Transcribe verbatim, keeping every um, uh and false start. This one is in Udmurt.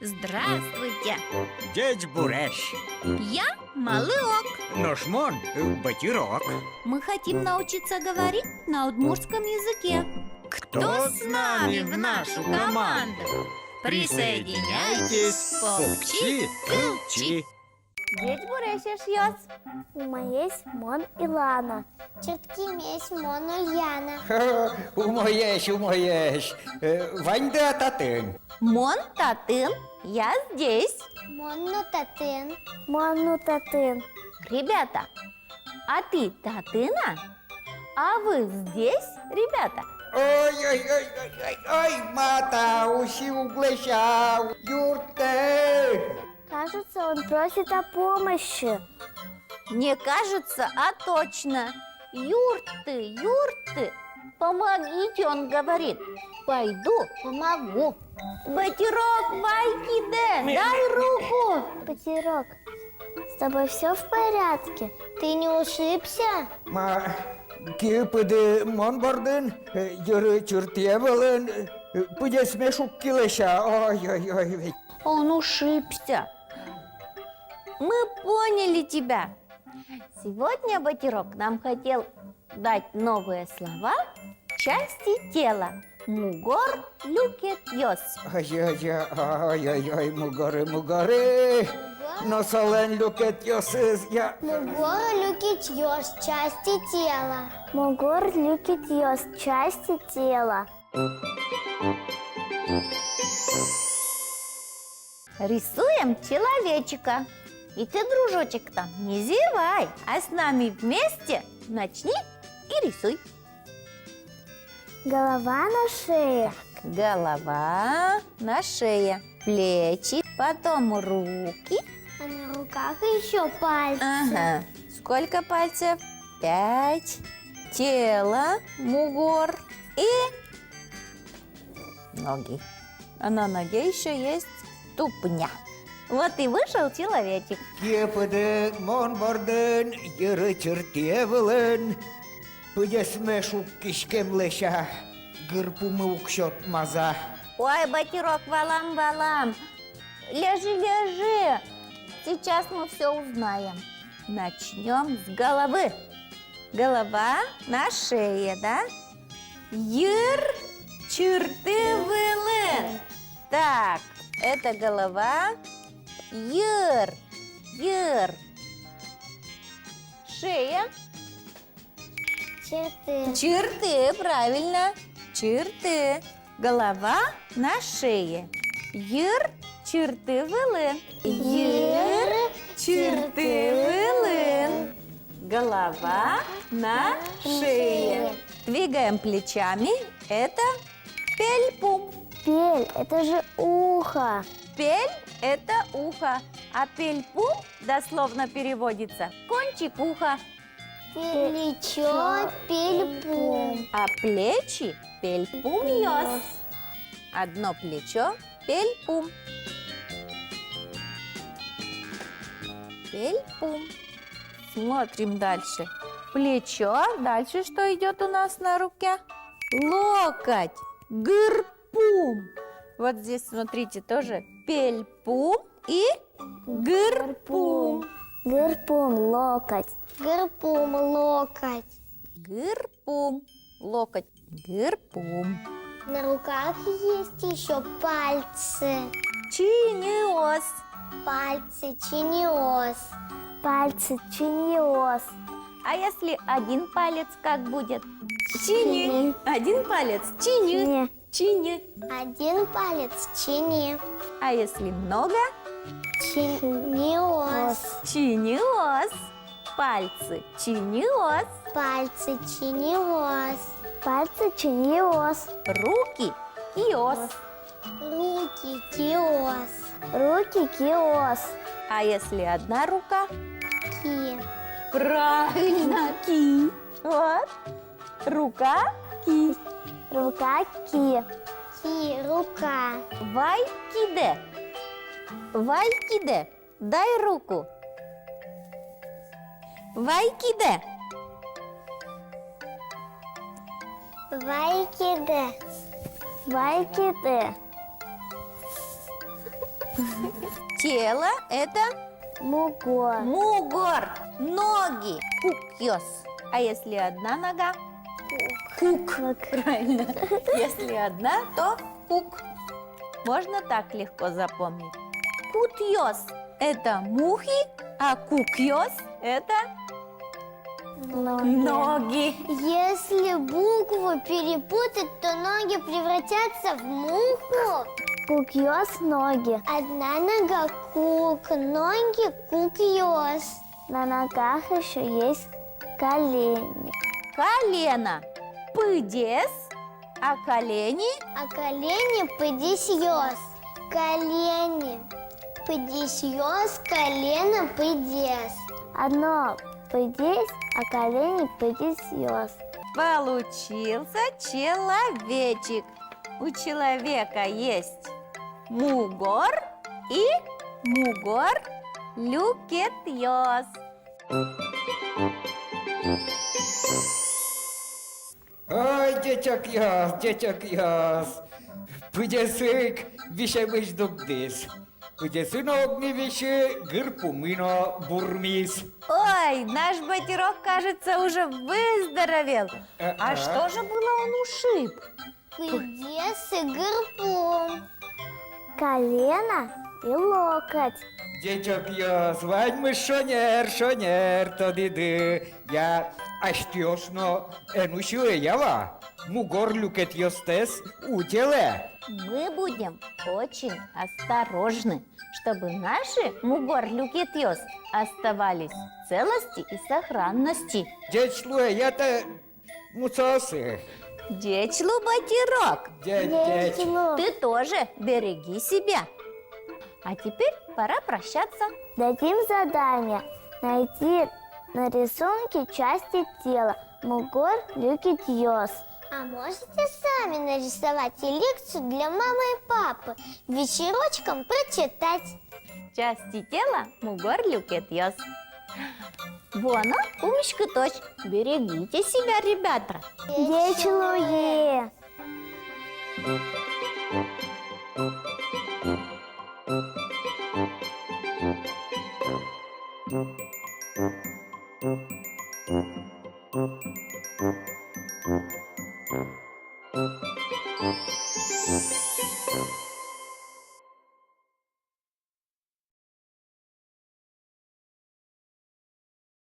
Здравствуйте! Ӟечбуресь! Я Малыок. Нош мон, э, Батирок. Мы хотим научиться говорить на удмуртском языке. Кто с нами в нашу команду? Присоединяйтесь, покчи, кылчи. Ӟечбуресь, эшъёс! Умоесь, мон Илана. Чырткемесь, мон Ульяна. Умоесь, умоесь. Э, ваньды-а татын? Мон татын, я здесь. Мон но татын. Мон но татын. Ребята, а ты татын-а? А вы здесь, ребята? Ой, ой, ой, ой, ой, ой, мата, усьы уг лэся, юрттэ. Кажется, он просит о помощи. Не кажется, а точно. Юртты, юртты. Помогите, он говорит. Пойду, помогу. Батирок, вай кидэ, дай руку. Батирок, с тобой всё в порядке? Ты не ушибся? Ма, киы-пыды мон бордын, э, йыры чыртые вылын, э, пыдесме шукки лэся. Ой, ой, ой, ой. Он ушибся. Мы поняли тебя. Сегодня Батирок нам хотел дать новые слова, части тела. Мугор люкетъёс. Ой, ой, ой, ой, ой, ой, мугоры, мугоры. Мугор. Но солэн люкетъёсыз, я. Мугор люкетъёс, части тела. Мугор люкетъёс, части тела. Рисуем человечика. И ты, дружочек, там не зевай, а с нами вместе начни и рисуй. Голова на шее. Так, голова на шее. Плечи, потом руки. А на руках ещё пальцы. Ага. Сколько пальцев? Пять. Тело, мугор и ноги. А на ноге ещё есть ступня. Вот и вышел человечек. Киы-пыды мон бордын, йыры чыртые вылын, пыдесме шуккиськем лэся, гырпумы уксёд маза. Ой, Батирок, валам, валам. Лежи, лежи. Сейчас мы всё узнаем. Начнём с головы. Голова на шее, да? Йыр чырты вылын. Так, это голова. Йыр, йыр. Шея. Чырты. Чырты, правильно. Чырты. Голова на шее. Йыр чырты вылын. Йыр чырты вылын. Голова на шее. Двигаем плечами. Это пельпум. Пель, это же ухо. Пель, это ухо. А пельпум дословно переводится кончик уха. Плечо, пельпум. А плечи пельпумъёс. Одно плечо пельпум. Пельпум. Смотрим дальше. Плечо. Дальше что идёт у нас на руке? Локоть. Гырпум. Вот здесь, смотрите, тоже пельпум и гырпум. Гырпум, локоть. Гырпум, локоть. Гырпум, локоть. Гырпум. На руках есть ещё пальцы. Чиньыос. Пальцы чиньыос. Пальцы чиньыос. А если один палец, как будет? Чиньы. Чиньы. Один палец. Чиньы. Чиньы. Чиньы. Один палец чиньы. А если много? Чиньыос. Чиньыос. Пальцы чиньыос. Пальцы чиньыос. Пальцы чиньыос. Руки киос. Руки киос. Руки киос. А если одна рука? Ки. Правильно, ки. Вот. Рука ки. Рука ки. Ки, рука. Вай кидэ. Вай кидэ. Дай руку. Вай кидэ. Вай кидэ. Вай кидэ. Тело — это мугор. Мугор. Ноги — кукъёс. А если одна нога? Кук. Кук. Правильно. Если одна, то кук. Можно так легко запомнить. Кутъёс — это мухи, а кукъёс — это ноги. Ноги. Если букву перепутать, то ноги превратятся в муху. Кукъёс — ноги. Одна нога — кук, ноги — кукъёс. На ногах ещё есть колени. Колено — пыдес, а колени? А колени — пыдесъёс. Колени — пыдесъёс, колено — пыдес. Одно пыдес, а колени — пыдесъёс. Получился человечек. У человека есть мугор и мугор люкетъёс. Ой, ӟечокъёс, ӟечокъёс! Пыдесы ик висемысь дугдӥз. Пыдесы но уг ни висы, гырпумы но бурмиз. Ой, наш батьырок, кажется, уже выздоровел. Э-э. А что же было, он ушиб? Пыдес и гырпум. Колено и локоть. Ӟечокъёс, ваньмыз шонер, шонер, тодӥды. Я, асьтэос но эн усьылэ, ява, мугор люкетъёстэс утелэ. Мы будем очень осторожны, чтобы наши мугор люкетъёс оставались в целости и сохранности. Ӟеч луэ, я, та мусосы. Ӟеч лу, батьырок. Ӟеч, ӟеч. Ӟеч лу. Ты тоже береги себя. А теперь пора прощаться. Дадим задание. Найти на рисунке части тела мугор люкетъёс. А можете сами нарисовать и лекцию для мамы и папы вечерочком прочитать. Части тела мугор люкетъёс. Вуоно пумиськытозь. Берегите себя, ребята. Ӟеч луэ.